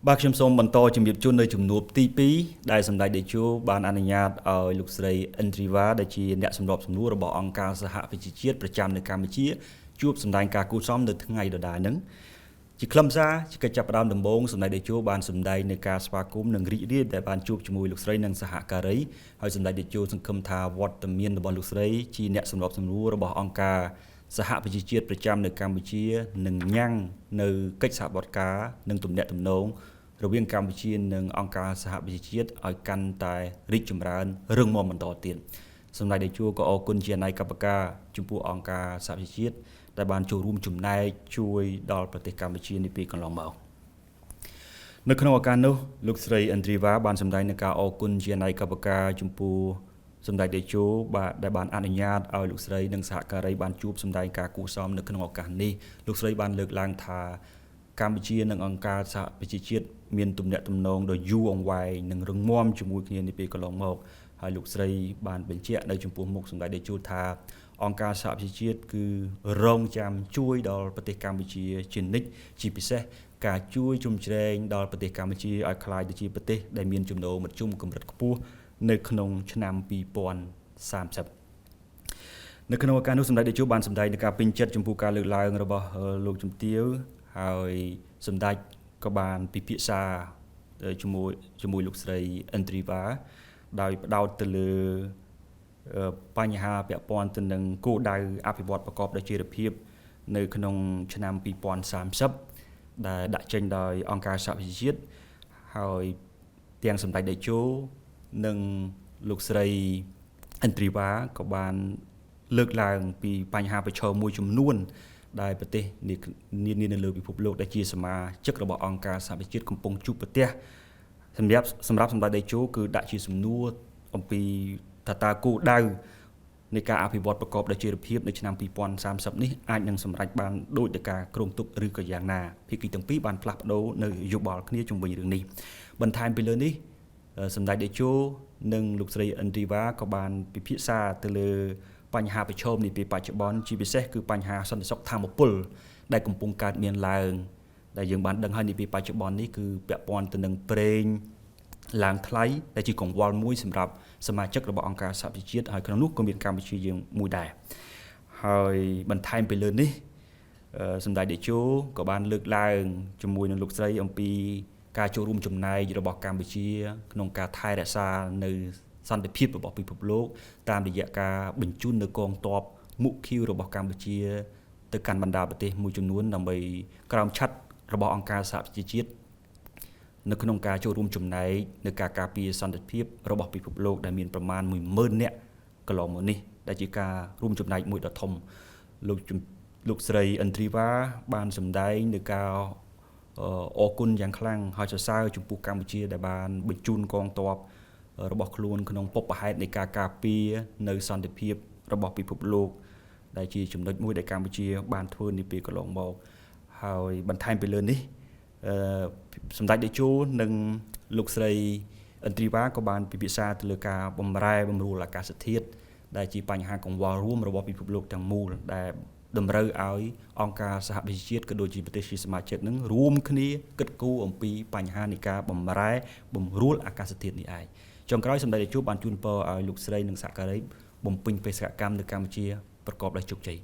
បាទខ្ញុំសូមបន្តជំរាបជូននៅជំនួបទី2ដែលសម្ដេចតេជោបានអនុញ្ញាតឲ្យលោកស្រីអិនទ្រីវ៉ាដែលជាអ្នកសម្របសម្រួលរបស់អង្គការសហប្រជាជាតិប្រចាំនៅកម្ពុជាជួបសម្ដែងការគួរសមនៅថ្ងៃដដែលហ្នឹងជាខ្លឹមសារជាកិច្ចចាប់ផ្ដើមដំបូងសម្ដេចតេជោបានសម្ដែងនៅការស្វាគមន៍និងរីករាយដែលបានជួបជាមួយលោកស្រីនិងសហការីហើយសម្ដេចតេជោសង្ឃឹមថាវត្តមានរបស់លោកស្រីជាអ្នកសម្របសម្រួលរបស់អង្គការសហប្រជាជាតិប្រចាំនៅកម្ពុជានឹងញ៉ាំងនៅកិច្ចសហប្រតិបត្តិការនិងទំនាក់ទំនងរវាងកម្ពុជានិងអង្គការសហប្រជាជាតិឲ្យកាន់តែរីកចម្រើនរឹងមាំបន្តទៀតសម្ដេចតេជោក៏អរគុណជាអនាយកបការចំពោះអង្គការសហប្រជាជាតិដែលបានចូលរួមចំណែកជួយដល់ប្រទេសកម្ពុជានាពេលកន្លងមកនៅក្នុងឱកាសនោះលោកស្រីអិនទ្រីវ៉ាបានសម្ដែងនឹងការអរគុណជាអនាយកបការចំពោះសម្ដេចតេជោបាទដែលបានអនុញ្ញាតឲ្យលោកស្រីនិងសហការីបានជួបសម្ដែងការគួរសមនៅក្នុងឱកាសនេះលោកស្រីបានលើកឡើងថាកម្ពុជានិងអង្គការសហប្រជាជាតិមានទំនាក់ទំនងដ៏យូរអង្វែងនិងរឹងមាំជាមួយគ្នានាពេលកន្លងមកហើយលោកស្រីបានបញ្ជាក់នៅចំពោះមុខសម្ដេចតេជោថាអង្គការសហប្រជាជាតិគឺរងចាំជួយដល់ប្រទេសកម្ពុជាជានិច្ចជាពិសេសការជួយជ្រោមជ្រែងដល់ប្រទេសកម្ពុជាឲ្យក្លាយទៅជាប្រទេសដែលមានចំណូលមធ្យមកម្រិតខ្ពស់នៅក្នុងឆ្នាំ2030នៅក្នុងឱកាសនោះសម្ដេចតេជោបានសម្ដែងនូវការពេញចិត្តចំពោះការលើកឡើងរបស់លោកជំទាវហើយសម្ដេចក៏បានពិភាក្សាជាមួយលោកស្រីអិនទ្រីវ៉ាដោយផ្ដោតទៅលើបញ្ហាពាក់ព័ន្ធទៅនឹងគោលដៅអភិវឌ្ឍប្រកបដោយចីរភាពនៅក្នុងឆ្នាំ2030ដែលដាក់ចេញដោយអង្គការសហប្រជាជាតិហើយទាំងសម្ដេចតេជោនិងលោកស្រីអិនទ្រីវ៉ាក៏បានលើកឡើងពីបញ្ហាប្រឈមមួយចំនួនដែលប្រទេសនានានៅលើពិភពលោកដែលជាសមាជិករបស់អង្គការសហប្រជាជាតិកំពុងជួបប្រទះសម្រាប់សម្ដេចតេជោគឺដាក់ជាសំណួរអំពីថាតើគោលដៅនៃការអភិវឌ្ឍប្រកបដោយចីរភាពនៅឆ្នាំ2030នេះអាចនឹងសម្រេចបានដោយតែការគ្រោងទុកឬក៏យ៉ាងណាភាគីទាំងពីរបានផ្លាស់ប្ដូរនៅយោបល់គ្នាជុំវិញរឿងនេះបន្ថែមពីលើនេះសម្ដេចតេជោនិងលោកស្រីអិនទ្រីវ៉ាក៏បានពិភាក្សាទៅលើបញ្ហាប្រឈមនាពេលបច្ចុប្បន្នជាពិសេសគឺបញ្ហាសន្តិសុខធម្មពលដែលកំពុងកើតមានឡើងដែលយើងបានដឹងហើយនាពេលបច្ចុប្បន្ននេះគឺពាក់ព័ន្ធទៅនឹងប្រេងឡើងថ្លៃដែលជាកង្វល់មួយសម្រាប់សមាជិករបស់អង្គការសហប្រជាជាតិហើយក្នុងនោះក៏មានកម្ពុជាយើងមួយដែរហើយបន្ថែមពីលើនេះសម្ដេចតេជោក៏បានលើកឡើងជាមួយនឹងលោកស្រីអំពីការចូលរួមចំណែករបស់កម្ពុជាក្នុងការថែរក្សានៅសន្តិភាពរបស់ពិភពលោកតាមរយៈការបញ្ជូននៅកងទ័ពមុខខៀវរបស់កម្ពុជាទៅកាន់បណ្ដាប្រទេសមួយចំនួនដើម្បីក្រោមឆត្ររបស់អង្គការសហប្រជាជាតិនៅក្នុងការចូលរួមចំណែកនៅការការពារសន្តិភាពរបស់ពិភពលោកដែលមានប្រមាណ10000នាក់កន្លងមកនេះដែលជាការរួមចំណែកមួយដ៏ធំលោកស្រីអិនទ្រីវ៉ាបានសម្ដែងនៅការអរគុណយ៉ាងខ្លាំងហើយសរសើរចំពោះកម្ពុជាដែលបានបញ្ជូនកងទ័ពរបស់ខ្លួនក្នុងបុព្វហេតុនៃការការពារនៅសន្តិភាពរបស់ពិភពលោកដែលជាចំណុចមួយដែលកម្ពុជាបានធ្វើនាពេលកន្លងមកហើយបន្ថែមពីលើនេះសម្ដេចតេជោនិងលោកស្រីអិនទ្រីវ៉ាក៏បានពិភាក្សាទៅលើការបំរែបំរួលអាកាសធាតុដែលជាបញ្ហាកង្វល់រួមរបស់ពិភពលោកទាំងមូលដែលតម្រូវឲ្យអង្គការសហប្រជាជាតិក៏ដូចជាប្រទេសជាសមាជិកនឹងរួមគ្នាគិតគូរអំពីបញ្ហានៃការបំរែបំរួលអាកាសធាតុនេះឯងចុងក្រោយសម្ដេចតេជោបានជូនពរឲ្យលោកស្រីនិងសហការីបំពេញបេសកកម្មនៅកម្ពុជាប្រកបដោយជោគជ័យ